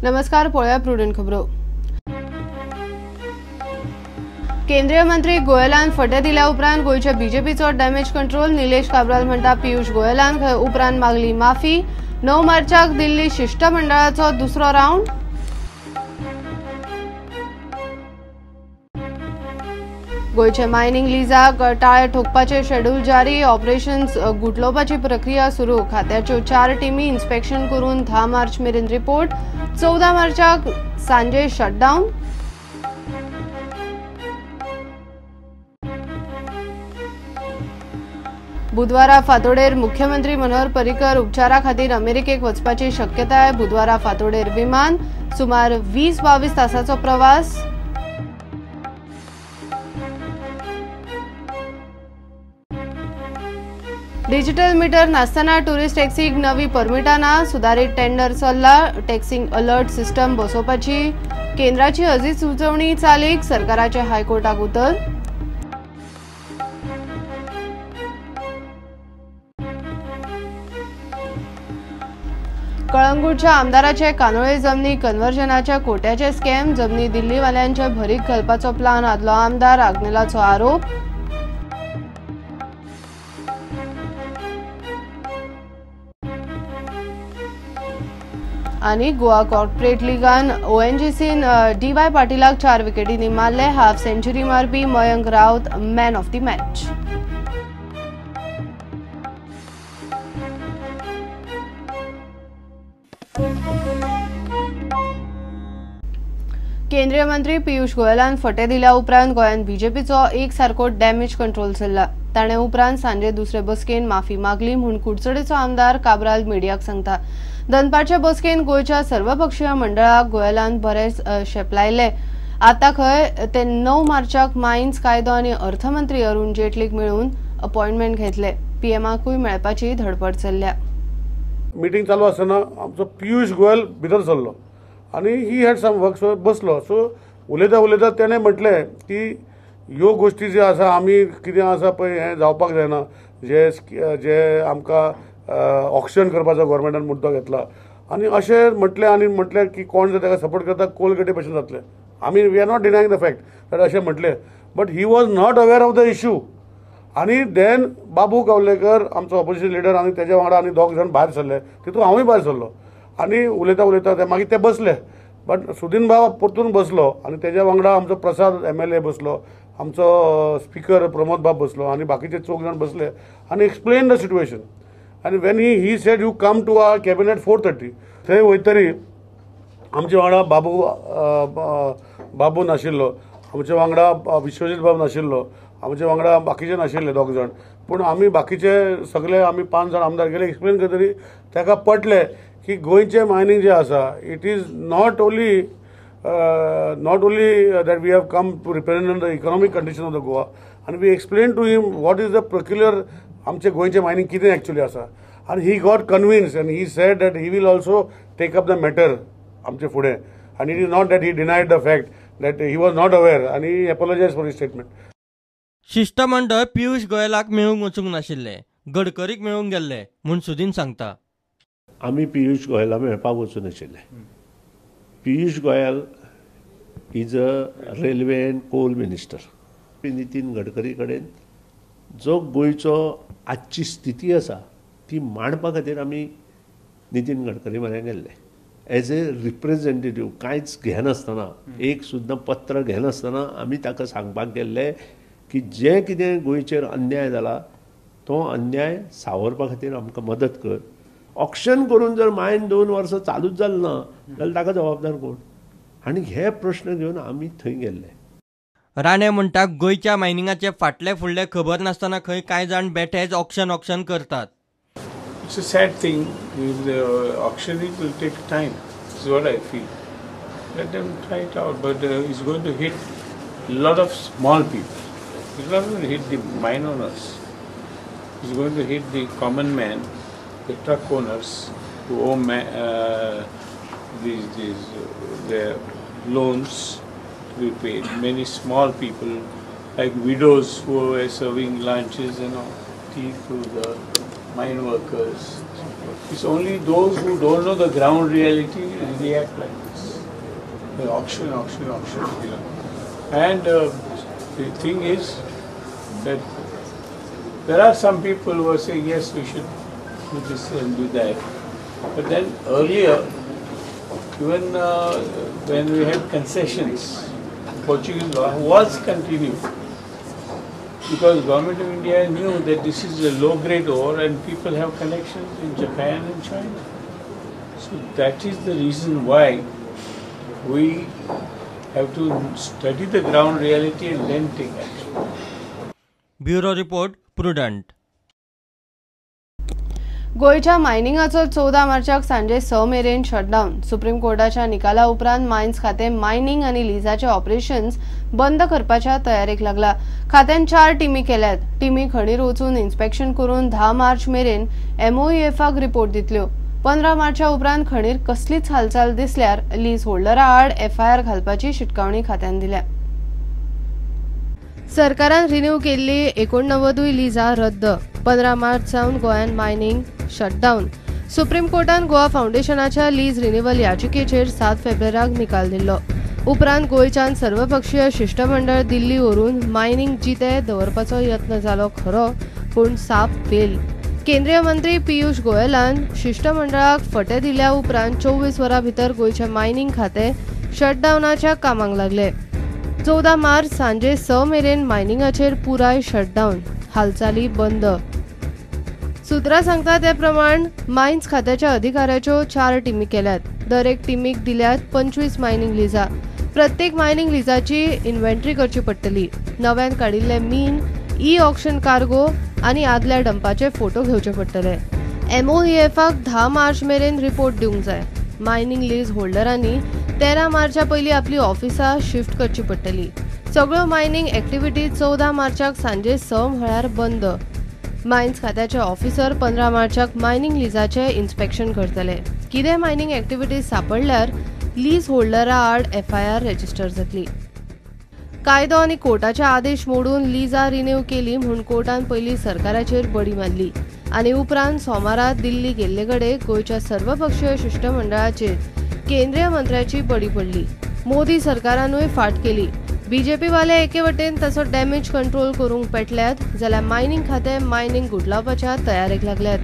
नमस्कार, पळोवया प्रुडंट खबरो. केंद्रीय मंत्री गोयलान फटे दिल्या उपरांत गोंयच्या बीजेपीचो डॅमेज कंट्रोल. निलेश काब्राल म्हणटा पियुष गोयलान खंय उपरांत मागली माफी. 9 मार्चाक दिल्ली शिष्टमंडळाचो दुसरो राउंड. गोंयचे मायनिंग लिजाक टाळे ठोकपाचे शेड्यूल जारी. ऑपरेशन्स गुटलोवपाची प्रक्रिया सुरू. खात्याच्यो 4 टिमी इन्स्पेक्शन करून 10 मार्च मेरेन रिपोर्ट. 14 मार्चाक सांजे शटडावन. बुधवारा फातोडेर मुख्यमंत्री मनोहर पर्रीकर उपचारा खातीर अमेरिकेक वचपाची शक्यताय. बुधवारा फातोडेर विमान. सुमार 20-22 तासाचो प्रवास. डिजिटल मीटर नासतना टुरिस्ट टॅक्सीक नवी परमिटां ना. सुदारीत टेंडर चल्ला. टॅक्सींक अलर्ट सिस्टम बसोवपाची केंद्राची अधिसुचोवणी चालीक. सरकाराचे हायकोर्टाक उतर. कळंगूटच्या आमदाराचे कानोळे जमनी कन्वर्जनाच्या कोट्याचे स्कॅम. जमनी दिल्लीवाल्यांच्या भरीक घालपाचो प्लान. आदलो आमदार आग्नेलाचो आरोप. आनी गोवा कॉर्पोरेट लिगान ओएनजीसीन डीवाय पाटीलाक 4 विकेटींनी मारले. हाफ सेंचुरी मारपी Mayank Raut man of the match. केंद्रीय मंत्री पियुष गोयलान फटे दिल्या उपरांत गोंयांत बीजेपीचो एक सारको डॅमेज कंट्रोल चल्ला. ताणें उपरांत सांजे दुसरे बसकेन माफी मागली म्हूण कुडचडेचो आमदार काब्राल मिडियाक सांगता. दनपारच्या बसकेन गोंयच्या सर्वपक्षीय मंडळाक गोयलान बरेच शेपलायले. आतां खंय ते 9 मार्चाक मायन्स कायदो आनी अर्थमंत्री अरुण जेटलीक मेळून अपॉयंटमेंट घेतले. पीएमाकूय मेळपाची धडपड चल्ल्या. मिटींग चालू आसतना आमचो पियुष गोयल भितर सरलो आनी he had some work, so बसलो. सो उलयता उलयता तेणें म्हटलें की ह्यो गोश्टी ज्यो आसा आमी कितें आसा पळय हें जावपाक जायना. जे जे आमकां ऑक्शन करपाचो गव्हर्मेंटान मुद्दो घेतला आनी अशें म्हटलें. आनी म्हटलें की कोण जर ताका सपोर्ट करता कोलगेटी भशेन जातलें. आमी we are not denying the fact that अशें म्हटलें, but he was not aware of the issue. आनी देन बाबू गावलेकर आमचो ऑपोजिशन लिडर आनी तेज्या वांगडा आनी 2 जाण भायर सरले. तितून हांवूय भायर सरलो आनी उलयता उलयता ते मागीर ते बसले. बट सुदीन बाब परतून बसलो आनी तेज्या वांगडा आमचो प्रसाद MLA बसलो, आमचो स्पिकर प्रमोद बाब बसलो आनी बाकीचे 4 जाण बसले आनी एक्सप्लेन the situation. आनी when he said you come to our cabinet 4:30. थंय वयतरी आमचे वांगडा बाबू नाशिल्लो, आमचे वांगडा विश्वजीत बाब नाशिल्लो, आमचे वांगडा बाकीचे नाशिल्ले 2 जाण. पूण आमी बाकीचे सगळे आमी 5 जाण आमदार गेले. एक्सप्लेन करतरी ताका पटलें की गोंयचें मायनींग जें आसा it is not only that we have come to represent the economic condition of the Goa. आनी we explain to him what is the peculiar आमचें गोंयचें मायनींग कितें एक्चुअली आसा. आनी he got convince आनी he said that he will also take up the matter आमचे फुडें. आनी it is not that he denied the fact that he was not aware आनी एपोलोजायज फॉर his statement. शिष्टमंडळ पियुष गोयलाक मेळूंक वचूंक नाशिल्लें, गडकरीक मेळूंक गेल्ले म्हूण सुदीन सांगता. आमी पियुष गोयला मेळपाक वचूं नाशिल्ले. Piyush Goyal is a railway and coal minister. Nitin Gadkari कडेन जो गोंयचो आजची स्थिती आसा ती मांडपा खातीर आमी नितीन गडकरी म्हऱ्यान गेल्ले एज ए रिप्रेझेंटेटीव. कांयच घेनासतना, एक सुद्दां पत्र घेनासतना आमी ताका सांगपाक गेल्ले की जें कितें गोंयचेर अन्याय जाला तो अन्याय सावरपा खातीर आमकां मदत कर. ऑक्शन करून जर मायन 2 वर्सां चालूच जालें ना जाल्यार ताका जबाबदार कोण? आनी हे प्रश्न घेवन आमी थंय गेल्ले. राणे म्हणटा गोंयच्या मायनिंगाचे फाटले फुडले खबर नासतना खंय कांय जाण बेठेच ऑक्शन ऑक्शन करतात. It's a sad thing. The auctioning will take time. Is what I feel. Let them try it out, but it's going to hit a lot of small people. It's not going to hit the mine owners. It's going to hit the common man, the truck owners who owe their loans to be paid. Many small people, like widows who were serving lunches and all, tea to the mine workers. It's only those who don't know the ground reality react like this. The auction, auction, auction. You know. And the thing is that there are some people who are saying, yes, we should do this and do that. But then earlier, even when we had concessions, Portuguese law was continued because Government of India knew that this is a low-grade ore and people have connections in Japan and China. So that is the reason why we have to study the ground reality and then take action. Bureau Report, Prudent. गोंयच्या मायनिंगाचो 14 मार्चाक सांजे 6 मेरेन shutdown. Supreme कोर्टाच्या निकाला उपरांत mines खातें mining आनी लिजाचे operations बंद करपाच्या तयारेक लागला. खात्यान 4 टिमी केल्यात. टिमी खणीर वचून इन्स्पेक्शन करून 10 मार्च मेरेन एमओईएफाक रिपोर्ट दितल्यो. 15 मार्चा उपरांत खणीर कसलीच हालचाल दिसल्यार लीज होल्डरा आड एफआयआर घालपाची शिटकावणी खात्यान दिल्या. सरकारान रिन्यू केल्ली 89 लिजां रद्द. 15 मार्च सावन गोंयांत मायनिंग शटडावन. सुप्रीम कोर्टान गोवा फावंडेशनाच्या लीज रिन्युअल याचिकेचेर 7 फेब्रुवाराक निकाल दिल्लो. उपरांत गोंयच्यान सर्वपक्षीय शिश्टमंडळ दिल्ली व्हरून मायनिंग जिते दवरपाचो यत्न जालो खरो, पूण साप फेल. केंद्रीय मंत्री पियुष गोयलान शिश्टमंडळाक फटे दिल्या उपरांत 24 वरां भितर गोंयचें मायनिंग खातें शटडावनाच्या कामाक लागले. 14 मार्च सांजे 6 मेरेन मायनिंगाचेर पुराय शटडावन, हालचाली बंद. सूत्रां सांगता ते प्रमाण मायन्स खात्याच्या अधिकाऱ्याच्यो 4 टिमी केल्यात. दर एक टिमीक दिल्यात 25 मायनिंग लिजां. प्रत्येक मायनिंग लिजाची इन्व्हेंटरी करची पडटली. नव्यान काडिल्ले मीन, ई ऑक्शन कार्गो आनी आदल्या डंपाचे फोटो घेवचे पडटले. एमओईएफाक 10 मार्च मेरेन रिपोर्ट दिवंक जाय. मायनिंग लीज होल्डरांनी 13 मार्चा पयलीं आपली ऑफिसां शिफ्ट करची पडटली. सगळ्यो मायनिंग एक्टिविटी 14 मार्चाक सांजे 6 म्हळ्यार बंद. मायन्स खात्याचे ऑफिसर 15 मार्चाक मायनिंग लिजाचे इन्स्पेक्शन करतले. कितें मायनिंग एक्टिविटीज सापडल्यार लीज होल्डरा आड एफआयआर रजिस्टर जातली. कायदो आनी कोर्टाचे आदेश मोडून लिजां रिन्यू केली म्हूण कोर्टान पयलीं सरकाराचेर बडी मारली आनी उपरांत सोमारा दिल्ली गेल्ले कडेन गोंयच्या सर्वपक्षीय शिश्टमंडळाचेर केंद्रीय मंत्र्याची बडी पडली. मोदी सरकारानूय फाट केली. बीजेपी वाले एके वटेन ताचो डॅमेज कंट्रोल करूंक पेटल्यात जाल्यार मायनिंग खातें मायनिंग गुटलावपाच्या तयारेक लागल्यात.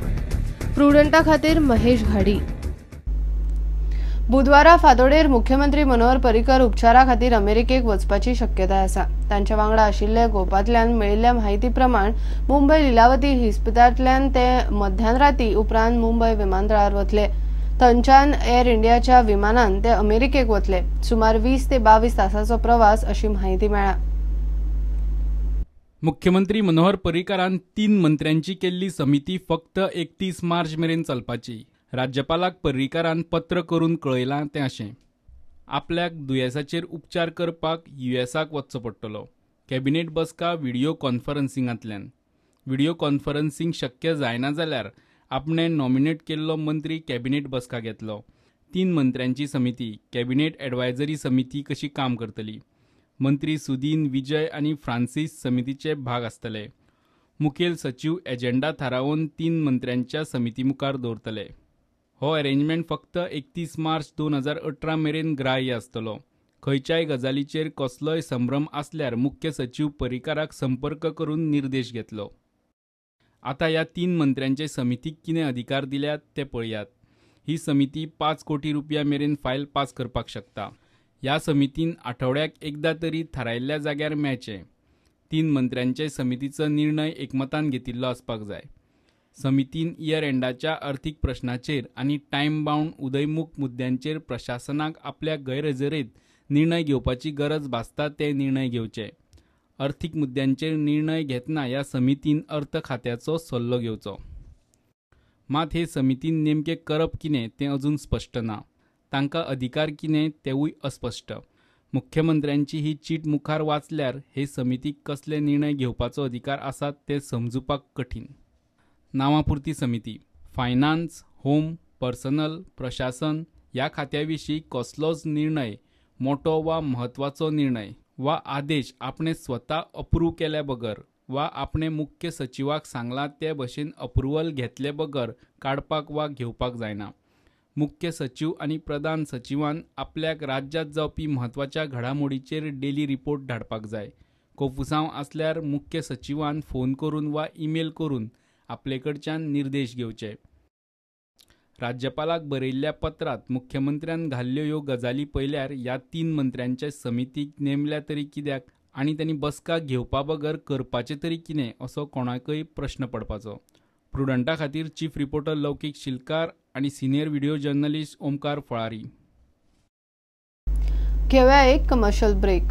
प्रुडंटा खातीर महेश घाडी. बुधवारा फांतोडेर मुख्यमंत्री मनोहर पर्रीकर उपचारा खातीर अमेरिकेक वचपाची शक्यताय आसा. तांच्या वांगडा आशिल्ले गोपांतल्यान मेळिल्ल्या म्हायती प्रमाण मुंबय लिलावती इस्पितळांतल्यान ते मध्यानराती उपरांत मुंबय विमानतळार वतले. थंयच्यान एअर इंडियाच्या विमानान ते अमेरिकेक वतले. सुमार 20 ते 22 तासाचो प्रवास अशी म्हायती मेळ्ळा. मुख्यमंत्री मनोहर पर्रीकरान 3 मंत्र्यांची केल्ली समिती फक्त 31 मार्च मेरेन चलपाची. राज्यपालाक पर्रीकारान पत्र करून कळयलां तें अशें, आपल्याक दुयेंसाचेर उपचार करपाक युएसाक वचचो पडटलो. कॅबिनेट बसका व्हिडियो कॉन्फरन्सिंगांतल्यान. व्हिडियो कॉन्फरन्सिंग शक्य जायना जाल्यार आपणे नॉमिनेट केल्लो मंत्री कॅबिनेट बसका घेतलो. 3 मंत्र्यांची समिती कॅबिनेट एडवायजरी समिती कशी काम करतली. मंत्री सुदीन, विजय आनी फ्रांसीस समितीचे भाग आसतले. मुखेल सचीव एजेंडा थारावन 3 मंत्र्यांच्या समिती मुखार दवरतले. हो अरेंजमेंट फक्त 31 मार्च 2018 मेरेन ग्राह्य आसतलो. खंयच्याय गजालीचेर कसलोय संभ्रम आसल्यार मुख्य सचीव पर्रीकाराक संपर्क करून निर्देश घेतलो. आतां ह्या 3 मंत्र्यांचे समितीक कितें अधिकार दिल्यात ते पळयात. ही समिती 5 कोटी रुपया मेरेन फायल पास करपाक शकता. ह्या समितीन आठवड्याक एकदां तरी थारायल्ल्या जाग्यार मेळचें. 3 मंत्र्यांचे समितीचो निर्णय एकमतान घेतिल्लो आसपाक जाय. समितीन इयर एंडाच्या अर्थीक प्रश्नाचेर आनी टायम बाउंड उदयमुख मुद्द्यांचेर प्रशासनाक आपल्या गैरहजेरेंत निर्णय घेवपाची गरज भासता ते निर्णय घेवचे. अर्थीक मुद्द्यांचेर निर्णय घेतना ह्या समितीन अर्थ खात्याचो सल्लो घेवचो. मात हे समितीन नेमकें करप कितें तें अजून स्पश्ट ना. तांकां अधिकार कितें तेवूय अस्पश्ट. मुख्यमंत्र्यांची ही चीट मुखार वाचल्यार हे समितीक कसले निर्णय घेवपाचो अधिकार आसा ते समजुपाक कठीण. नांवापुरती समिती फायनान्स, होम, पर्सनल, प्रशासन ह्या खात्या विशीं कसलोच निर्णय, मोटो वा म्हत्वाचो निर्णय वा आदेश आपणे स्वता अप्रूव केल्या बगर वा आपणे मुख्य सचिवाक सांगलां ते भशेन अप्रुवल घेतले बगर काडपाक वा घेवपाक जायना. मुख्य सचीव आनी प्रधान सचिवान आपल्याक राज्यांत जावपी म्हत्वाच्या घडामोडीचेर डेली रिपोर्ट धाडपाक जाय. कोफुसांव आसल्यार मुख्य सचिवान फोन करून वा ईमेल करून आपले कडच्यान निर्देश घेवचे. राज्यपालाक बरयिल्ल्या पत्रांत मुख्यमंत्र्यान घाल्ल्यो ह्यो गजाली पळयल्यार ह्या 3 मंत्र्यांच्या समितीक नेमल्या तरी कित्याक आनी तांणी बसका घेवपा बगर करपाचें तरी कितें असो कोणाकय प्रश्न पडपाचो. प्रुडंटा खातीर चीफ रिपोर्टर लौकीक शिलकार आनी senior video journalist Omkar Falari. घेवया एक कमर्शियल ब्रेक.